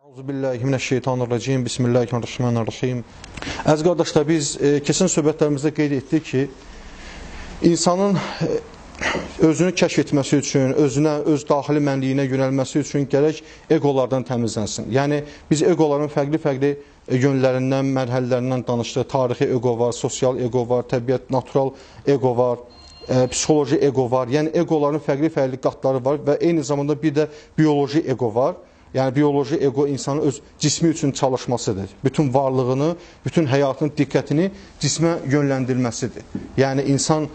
Euzubillahimineşşeytanirracim. Bismillahirrahmanirrahim. Əziz qardaşlar, biz keçən söhbətlərimizdə qeyd etdik ki, insanın özünü kəşf etməsi üçün, özünə, öz daxili mənliyinə yönəlməsi üçün gərək egolardan təmizlənsin. Yəni biz egoların fərqli-fərqli yönlərindən, mərhələlərindən danışdıq. Tarixi ego var, sosial ego var, təbiət, natural ego var, psixoloji ego var. Yəni egoların fərqli-fərqli qatları var və eyni zamanda bir də bioloji ego var. Yəni bioloji ego insanın öz cismi üçün çalışmasıdır. Bütün varlığını, bütün həyatının diqqətini cismə yönləndirməsidir. Yəni insan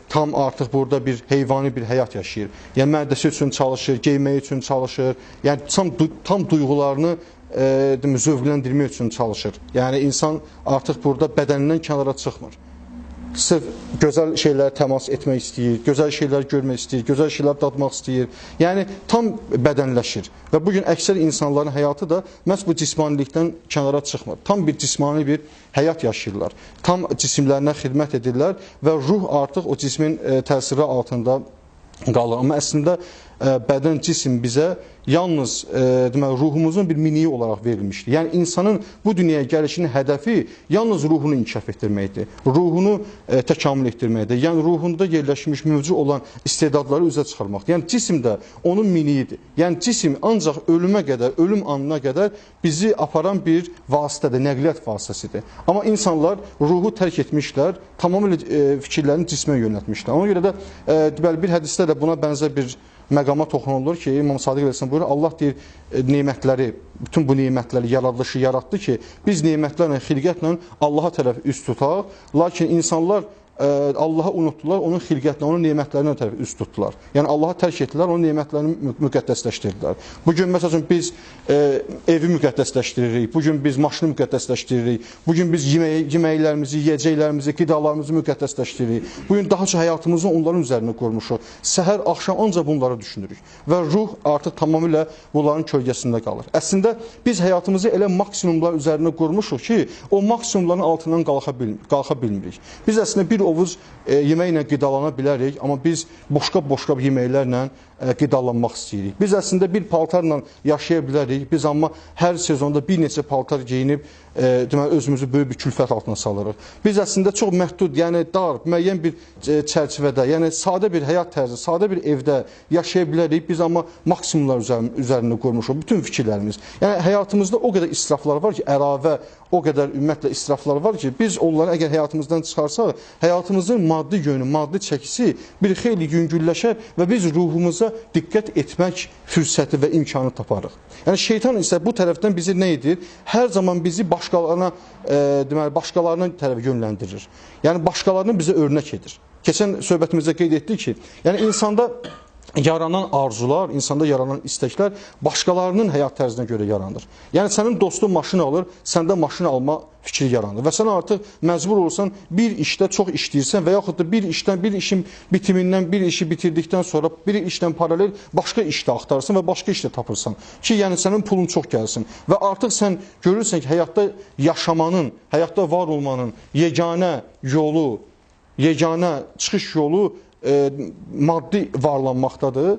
tam artıq burada bir heyvani bir həyat yaşayır. Yəni mədəsi üçün çalışır, geyməyi üçün çalışır. Yəni tam duyğularını zövqləndirmək üçün çalışır. Yəni insan artıq burada bədənindən kənara çıxmır. Sırf gözəl şeylərə təmas etmək istəyir, gözəl şeylər görmək istəyir, gözəl şeylər dadmaq istəyir. Yəni tam bədənləşir. Və bugün əksər insanların həyatı da məhz bu cismanilikdən kənara çıxmır. Tam bir cismani bir həyat yaşayırlar. Tam cisimlərinə xidmət edirlər və ruh artıq o cismin təsiri altında qalır. Amma əslində bədən, cisim bizə yalnız deməli, ruhumuzun bir miniyi olaraq verilmişdir. Yəni insanın bu dünyaya gəlişinin hədəfi yalnız ruhunu inkişaf etdirməkdir. Ruhunu təkamül etdirməkdir. Yəni ruhunda yerləşmiş mövcud olan istedadları üzə çıxarmaqdır. Yəni cisim də onun miniyidir. Yəni cisim ancaq ölümə qədər, ölüm anına qədər bizi aparan bir vasitədir, nəqliyyat vasitəsidir. Amma insanlar ruhu tərk etmişlər, tamamilə fikirlərini cismə yönəltmişlər. Ona görə də deməli, bir hədisdə də buna bənzər bir məqama toxunulur ki, İmam Sadiq əleyhissalam buyurur, Allah deyir, nemətləri, bütün bu nemətləri, yaradılışı yaratdı ki, biz nemətlərlə, xilqətlə Allaha tərəf üz tutaq, lakin insanlar Allahı unutdular, onun xilqətinə, onun nemətlərinə tərəf üz tutdular. Yəni Allahı tərk etdilər, onun nemətlərini müqəddəsləşdirdilər. Bugün məsəl üçün biz evi müqəddəsləşdiririk, bugün biz maşını müqəddəsləşdiririk, bugün biz yeməklərimizi, yiyəcəklərimizi, qidalarımızı müqəddəsləşdiririk. Bugün daha çox həyatımızı onların üzərinə qurmuşuq. Səhər, axşam ancaq bunları düşünürük və ruh artıq tamamilə bunların kölgəsində qalır. Əslində biz həyatımızı elə maksimumlar üzərinə qurmuşuq ki, o maksimumların altından qalxa bilmirik. Biz əslində bir ovuz yeməklə qidalana bilərik, amma biz boşqab-boşqab yeməklərlə qidalanmaq istəyirik. Biz əslində bir paltarla yaşaya bilərik, biz amma hər sezonda bir neçə paltar geyinib deməli, özümüzü böyük bir külfət altına salırıq. Biz əslində çox məhdud, yəni dar, müəyyən bir çərçivədə, yəni sadə bir həyat tərzi, sadə bir evdə yaşaya bilərik, biz amma maksimumlar üzərində qurmuşuq bütün fikirlərimiz. Yəni həyatımızda o qədər israflar var ki, əlavə o qədər ümumiyyətlə israflar var ki, biz onları əgər həyatımızdan çıxarsaq, həyatımızın maddi yönü, maddi çəkisi bir xeyli yüngülləşər və biz ruhumuza diqqət etmək fürsəti və imkanı taparıq. Yəni şeytan isə bu tərəfdən bizi nə edir? Hər zaman bizi başqalarına, deməli, başqalarına tərəf yönləndirir. Yəni başqalarını bizə örnək edir. Keçən söhbətimizdə qeyd etdik ki, yəni insanda yaranan arzular, insanda yaranan istəklər başqalarının həyat tərzinə görə yaranır. Yəni sənin dostun maşın alır, səndə maşın alma fikri yaranır və sən artıq məcbur olursan bir işdə çox işləyirsən və yaxud da bir işdən, bir işin bitimindən, bir işi bitirdikdən sonra bir işlə paralel başqa işdə axtarırsan və başqa işdə tapırsan ki, yəni sənin pulun çox gəlsin və artıq sən görürsən ki, həyatda yaşamanın, həyatda var olmanın yeganə yolu, yeganə çıxış yolu maddi varlanmaqdadır.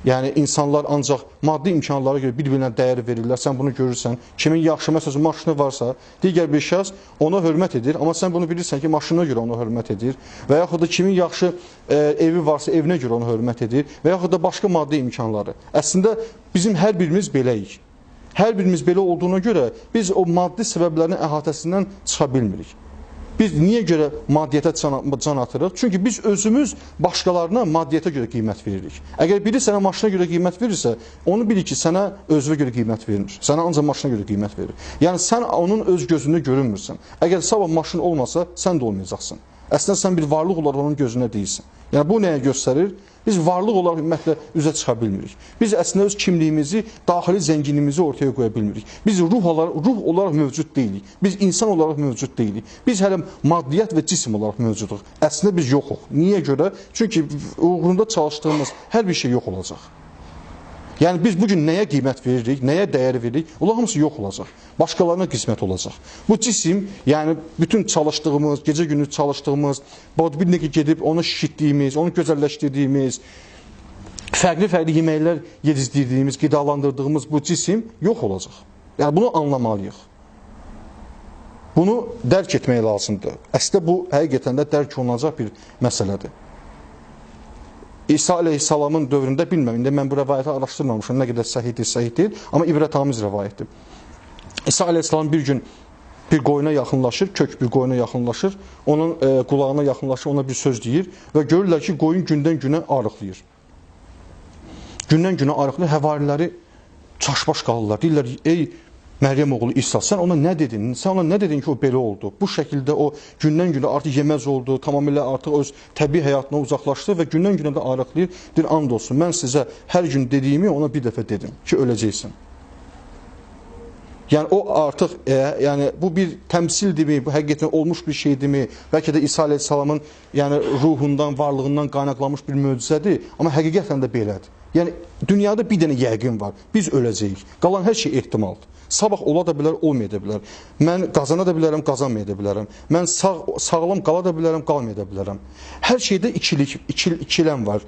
Yəni insanlar ancaq maddi imkanlara görə bir-birinə dəyər verirlər. Sən bunu görürsən. Kimin yaxşı məsələn maşını varsa, digər bir şəxs ona hörmət edir, amma sən bunu bilirsən ki, maşına görə ona hörmət edir və yaxud da kimin yaxşı evi varsa, evinə görə ona hörmət edir və yaxud da başqa maddi imkanları. Əslində bizim hər birimiz beləyik. Hər birimiz belə olduğuna görə biz o maddi səbəblərin əhatəsindən çıxa bilmirik. Biz niyə görə maddiyyətə can atırıq? Çünki biz özümüz başqalarına maddiyyətə görə qiymət veririk. Əgər biri sənə maşına görə qiymət verirsə, onu bilir ki, sənə özünə görə qiymət vermir. Sənə ancaq maşına görə qiymət verir. Yəni sən onun öz gözündə görünmürsən. Əgər sabah maşın olmasa, sən də olmayacaqsan. Əslində sən bir varlıq olaraq onun gözündə deyilsən. Yəni bu nəyə göstərir? Biz varlıq olaraq ümumiyyətlə üzə çıxa bilmirik. Biz əslində öz kimliyimizi, daxili zənginliyimizi ortaya qoya bilmirik. Biz ruh olaraq mövcud deyilik. Biz insan olaraq mövcud deyilik. Biz hələ maddiyyat və cisim olaraq mövcuduq. Əslində biz yoxuq. Niyə görə? Çünki uğrunda çalışdığımız hər bir şey yox olacaq. Yəni biz bugün nəyə qiymət veririk, nəyə dəyər veririk, onlar hamısı yox olacaq. Başqalarına qismət olacaq. Bu cisim, yəni bütün çalışdığımız, gecə-gündüz çalışdığımız, bodybuildingə gedib onu şişirtdiyimiz, onu gözəlləşdirdiyimiz, fərqli-fərqli yeməklər yedizdirdiyimiz, qidalandırdığımız bu cisim yox olacaq. Yəni bunu anlamalıyıq. Bunu dərk etmək lazımdır. Əslində bu həqiqətən də dərk olunacaq bir məsələdir. İsa əleyhissalamın dövründə bilmirəm, indi mən bu rəvayəti araşdırmamışam, nə qədər səhihdir, səhih deyil, amma ibrətamiz rəvayətdir. İsa əleyhissalam bir gün bir qoyuna yaxınlaşır, kök bir qoyuna yaxınlaşır, onun qulağına yaxınlaşır, ona bir söz deyir və görürlər ki, qoyun gündən günə arıqlayır. Gündən günə arıqlayır, həvariləri çaşbaş qalırlar. Deyirlər, ey Məryəm oğlu İsa, sən ona nə dedin? Sən ona nə dedin ki, o belə oldu? Bu şəkildə o gündən günə artıq yeməz oldu, tamamilə artıq öz təbii həyatına uzaqlaşdı və gündən günə də arıqlayır. Deyir, and olsun, mən sizə hər gün dediyimi ona bir dəfə dedim ki, öləcəksin. Yəni o artıq, yəni bu bir təmsildirmi, bu həqiqətən olmuş bir şeydirmi? Bəlkə də İsa əleyhissalamın yəni ruhundan, varlığından qaynaqlanmış bir möcüzədir, amma həqiqətən də belədir. Yəni dünyada bir dənə yəqin var. Biz öləcəyik. Qalan hər şey ehtimaldır. Sabah ola da bilər, olmaya da bilər. Mən qazana da bilərəm, qazanmaya da bilərəm. Mən sağlam qala da bilərəm, qalmaya da bilərəm. Hər şeydə ikiləm var.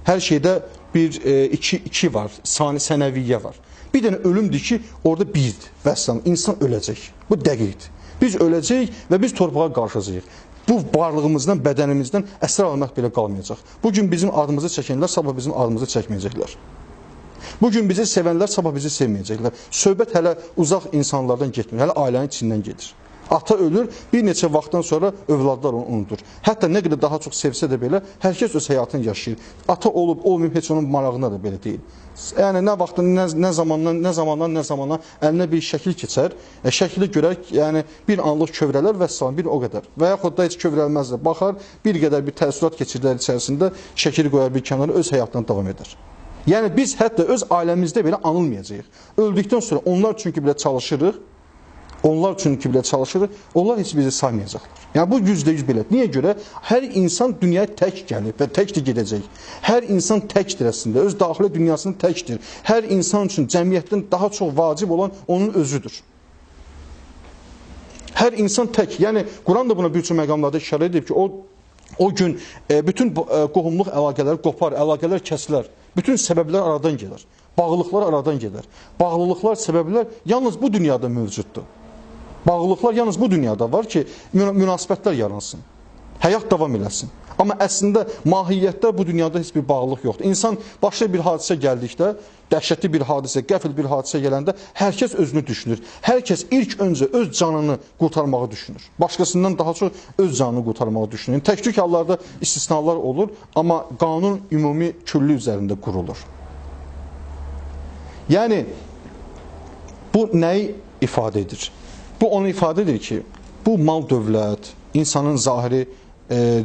Hər şeydə bir iki var, sənəviyyə var. Bir dənə ölümdür ki, orada birdir. Vəssalam, insan öləcək. Bu dəqiqdir. Biz öləcəyik və biz torpağa qarışacağıq. Bu varlığımızdan, bədənimizdən əsər əlamət belə qalmayacaq. Bugün bizim adımızı çəkənlər sabah bizim adımızı çəkməyəcəklər. Bugün bizi sevənlər sabah bizi sevməyəcəklər. Söhbət hələ uzaq insanlardan getmir, hələ ailənin içindən gedir. Ata ölür, bir neçə vaxtdan sonra övladlar onu unudur. Hətta nə qədər daha çox sevsə də belə, hər kəs öz həyatını yaşayır. Ata olub, olmayıb heç onun marağına da belə deyil. Yəni nə vaxtdan, nə zamandan əlinə bir şəkil keçər. Şəkili görər, yəni bir anlıq kövrələr və salam, bir o qədər. Və yaxud da heç kövrəlməz də baxar, bir qədər bir təəssürat keçirdilər içərisində, şəkili qoyar bir kənara, öz həyatından davam edər. Yəni biz hətta öz ailəmizdə belə anılmayacağıq. Öldükdən sonra onlar çünki belə çalışırıq, onlar heç bizi saymayacaqlar. Yəni bu %100 belə. Niyə görə? Hər insan dünyaya tək gəlib və tək də gedəcək. Hər insan təkdir əslində, öz daxili dünyasının təkdir. Hər insan üçün cəmiyyətdən daha çox vacib olan onun özüdür. Hər insan tək. Yəni Quran da buna bir çox məqamlarda işarə edib ki, o gün bütün qohumluq əlaqələri qopar, əlaqələr kəsilər. Bütün səbəblər aradan gedir. Bağlılıqlar aradan gedir. Bağlılıqlar, səbəblər yalnız bu dünyada mövcuddur. Bağlılıqlar yalnız bu dünyada var ki, münasibətlər yaransın, həyat davam eləsin. Amma əslində mahiyyətdə bu dünyada heç bir bağlılıq yoxdur. İnsan başına bir hadisə gəldikdə, dəhşətli bir hadisə, qəfil bir hadisə gələndə hər kəs özünü düşünür. Hər kəs ilk öncə öz canını qurtarmağı düşünür. Başqasından daha çox öz canını qurtarmağı düşünür. Tək-tük hallarda istisnalar olur, amma qanun ümumi külli üzərində qurulur. Yəni, bu nəyi ifadə edir? Bu onu ifadə edir ki, bu mal dövlət, insanın zahiri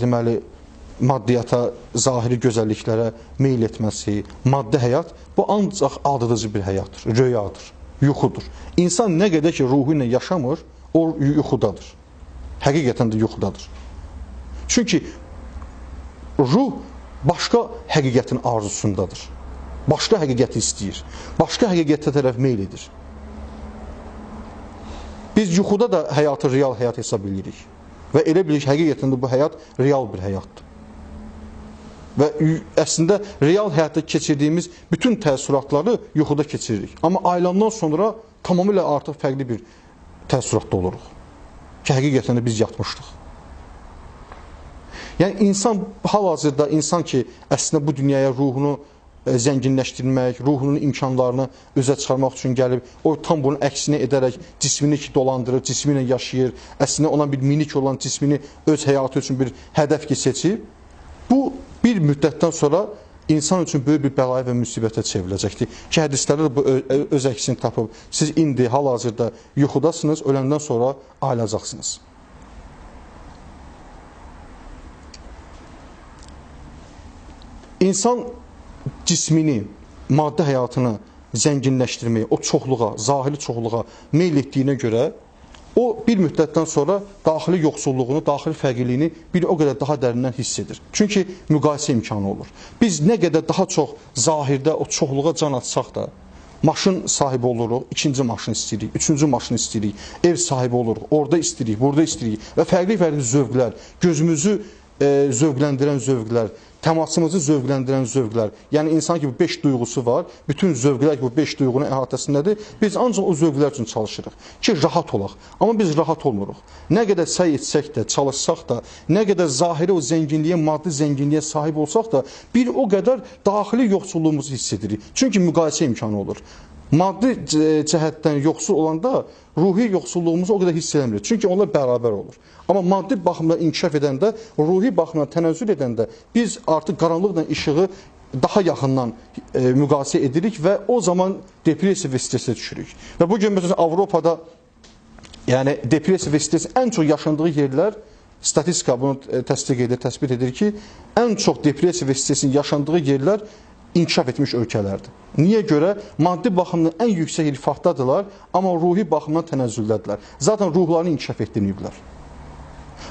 deməli, maddiyata, zahiri gözəlliklərə meyl etməsi, maddi həyat, bu ancaq aldadıcı bir həyatdır, röyadır, yuxudur. İnsan nə qədər ki, ruhu ilə yaşamır, o yuxudadır. Həqiqətən də yuxudadır. Çünki ruh başqa həqiqətin arzusundadır. Başqa həqiqəti istəyir. Başqa həqiqətə tərəf meyl edir. Biz yuxuda da həyatı real həyat hesab edirik. Və elə bilirik, həqiqətən də bu həyat real bir həyatdır. Və əslində real həyatda keçirdiyimiz bütün təəssüratları yuxuda keçiririk. Amma ailəmdən sonra tamamilə artıq fərqli bir təəssüratda oluruq. Ki, həqiqətən də biz yatmışdıq. Yəni, insan hal-hazırda, insan ki, əslində bu dünyaya ruhunu zənginləşdirmək, ruhunun imkanlarını özə çıxarmaq üçün gəlib, o tam bunun əksini edərək cismini ki dolandırır, cismi ilə yaşayır, əslində ona bir minik olan cismini öz həyatı üçün bir hədəf ki seçib, bu bir müddətdən sonra insan üçün böyük bir bəlaya və müsibətə çevriləcəkdir. Ki, hədislərdə də bu öz əksini tapıb, siz indi hal-hazırda yuxudasınız, öləndən sonra ayılacaqsınız. İnsan cismini, maddi həyatını zənginləşdirməyə, o çoxluğa, zahiri çoxluğa meyl etdiyinə görə o bir müddətdən sonra daxili yoxsulluğunu, daxili fəqirliyini bir o qədər daha dərindən hiss edir. Çünki müqayisə imkanı olur. Biz nə qədər daha çox zahirdə o çoxluğa can atsaq da, maşın sahibi oluruq, ikinci maşın istəyirik, üçüncü maşın istəyirik, ev sahibi oluruq, orada istəyirik, burada istəyirik və fərqli-fərqli zövqlər, gözümüzü zövqləndirən zövqlər, təmasımızı zövqləndirən zövqlər. Yəni insan ki bu 5 duyğusu var, bütün zövqlər ki bu 5 duyğunun əhatəsindədir. Biz ancaq o zövqlər üçün çalışırıq ki, rahat olaq. Amma biz rahat olmuruq. Nə qədər səy etsək də, çalışsaq da, nə qədər zahiri o zənginliyə, maddi zənginliyə sahib olsaq da, bir o qədər daxili yoxsulluğumuzu hiss edirik. Çünki müqayisə imkanı olur. Maddi cəhətdən yoxsul olanda ruhi yoxsulluğumuzu o qədər hiss eləmirik. Çünki onlar bərabər olur. Amma maddi baxımdan inkişaf edəndə, ruhi baxımdan tənəzzül edəndə biz artıq qaranlıqla işığı daha yaxından müqayisə edirik və o zaman depressiya və stresə düşürük. Və bugün məsələn Avropada, yəni depressiya və stresin ən çox yaşandığı yerlər, statistika bunu təsdiq edir, təsbit edir ki, ən çox depressiya və stresin yaşandığı yerlər inkişaf etmiş ölkələrdir. Niyə görə? Maddi baxımdan ən yüksək rifahdadırlar, amma ruhi baxımdan tənəzzüldədirlər. Zaten ruhlarını inkişaf etdirməyiblər.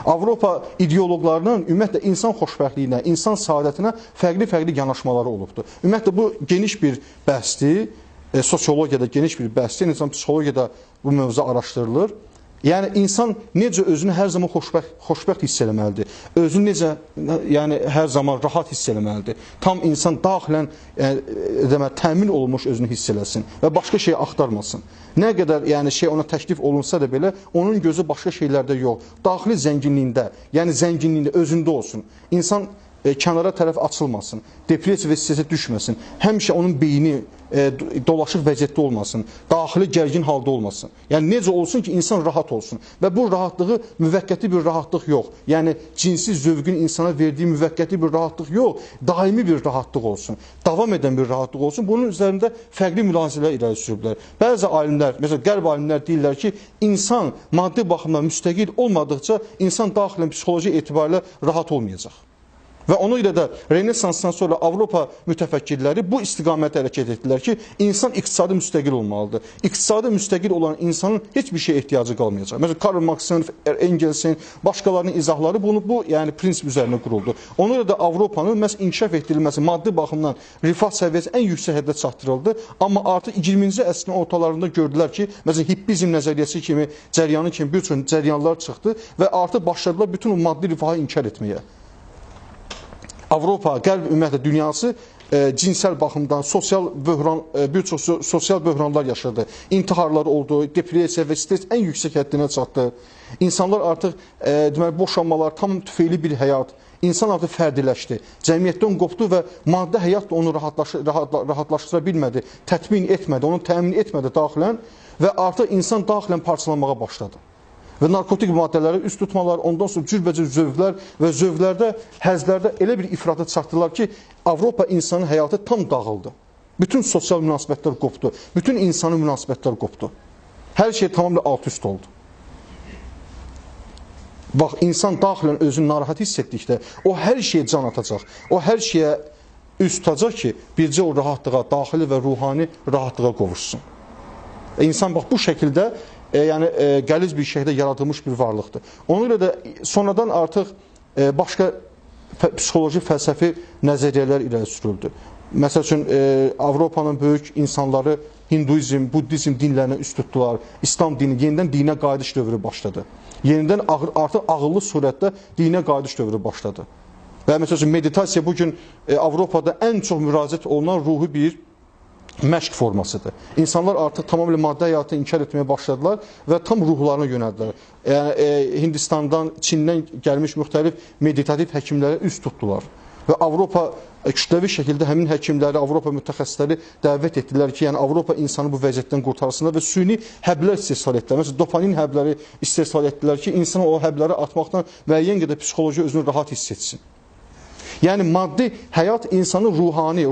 Avropa ideoloqlarının ümumiyyətlə insan xoşbəxtliyinə, insan saadətinə fərqli-fərqli yanaşmaları olubdur. Ümumiyyətlə bu geniş bir bəhsdir, sosiologiyada geniş bir bəhsdir, insan psixologiyada bu mövzu araşdırılır. Yəni insan necə özünü hər zaman xoşbəxt hiss eləməlidir? Özünü necə, yəni hər zaman rahat hiss eləməlidir? Tam insan daxilən deməli təmin olunmuş özünü hiss eləsin və başqa şey axtarmasın. Nə qədər yəni şey ona təklif olunsa da belə, onun gözü başqa şeylərdə yox, daxili zənginliyində, yəni zənginliyində özündə olsun. İnsan kənara tərəf açılmasın, depressiya və stresə düşməsin, həmişə onun beyni dolaşıq vəziyyətdə olmasın, daxili gərgin halda olmasın. Yəni necə olsun ki, insan rahat olsun və bu rahatlığı müvəqqəti bir rahatlıq yox, yəni cinsi zövqün insana verdiyi müvəqqəti bir rahatlıq yox, daimi bir rahatlıq olsun, davam edən bir rahatlıq olsun. Bunun üzərində fərqli mülahizələr irəli sürüblər. Bəzi alimlər, məsələn qərb alimlər deyirlər ki, insan maddi baxımdan müstəqil olmadıqca insan daxilən psixoloji etibarilə rahat olmayacaq. Və ona görə də Renesansdan sonra Avropa mütəfəkkirləri bu istiqamətə hərəkət etdilər ki, insan iqtisadi müstəqil olmalıdır. İqtisadi müstəqil olan insanın heç bir şeyə ehtiyacı qalmayacaq. Məsələn, Karl Marxın, Engelsin, başqalarının izahları bunu bu yəni prinsip üzərinə quruldu. Ona görə də Avropanın məhz inkişaf etdirilməsi maddi baxımdan rifah səviyyəsi ən yüksək həddə çatdırıldı. Amma artıq 20-ci əsrin ortalarında gördülər ki, məsələn, hippizm nəzəriyyəsi kimi, cəryanı kimi bir çox cəryanlar çıxdı və artıq başladılar bütün o maddi rifahı inkar etməyə. Avropa, Qərb ümumiyyətlə dünyası cinsəl baxımdan sosial böhran, bir çox sosial böhranlar yaşadı. İntiharlar oldu, depressiya və stres ən yüksək həddinə çatdı. İnsanlar artıq deməli boşanmalar, tam tüfeyli bir həyat. İnsan artıq fərdiləşdi. Cəmiyyətdən qopdu və maddi həyat da onu rahatlaşdıra bilmədi, tətmin etmədi, onu təmin etmədi daxilən və artıq insan daxilən parçalanmağa başladı. Və narkotik maddələrə üst tutmalar, ondan sonra cürbəcür zövqlər və zövqlərdə, həzlərdə elə bir ifrata çatdılar ki, Avropa insanın həyatı tam dağıldı. Bütün sosial münasibətlər qopdu, bütün insani münasibətlər qopdu. Hər şey tamamilə alt-üst oldu. Bax, insan daxilən özünü narahat hiss etdikdə, o hər şeyə can atacaq, o hər şeyə üst tutacaq ki, bircə o rahatlığa, daxili və ruhani rahatlığa qovuşsun. İnsan bax bu şəkildə, yəni qəliz bir şəkildə yaradılmış bir varlıqdır. Ona görə də sonradan artıq başqa psixoloji, fəlsəfi nəzəriyyələr irəli sürüldü. Məsəl üçün, Avropanın böyük insanları Hinduizm, Buddizm dinlərinə üst tutdular. İslam dini, yenidən dinə qayıdış dövrü başladı. Yenidən artıq ağıllı surətdə dinə qayıdış dövrü başladı. Və məsəl üçün, meditasiya bugün Avropada ən çox müraciət olunan ruhi bir məşq formasıdır. İnsanlar artıq tamamilə maddi həyatı inkar etməyə başladılar və tam ruhlarına yönəldilər. Yəni Hindistandan, Çindən gəlmiş müxtəlif meditativ həkimlərə üst tutdular. Və Avropa kütləvi şəkildə həmin həkimləri, Avropa mütəxəssisləri dəvət etdilər ki, yəni Avropa insanı bu vəziyyətdən qurtarsınlar və süni həblər istehsal etdilər. Məsələn, dopamin həbləri istehsal etdilər ki, insan o həbləri atmaqdan müəyyən qədər psixoloji özünü rahat hiss etsin. Yəni maddi həyat insanın ruhani,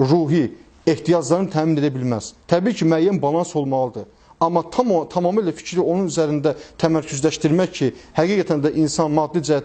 ruhi ehtiyaclarını təmin edə bilməz. Təbii ki, müəyyən balans olmalıdır. Amma tamamilə fikri onun üzərində təmərküzləşdirmək ki, həqiqətən də insan maddi cəhətdən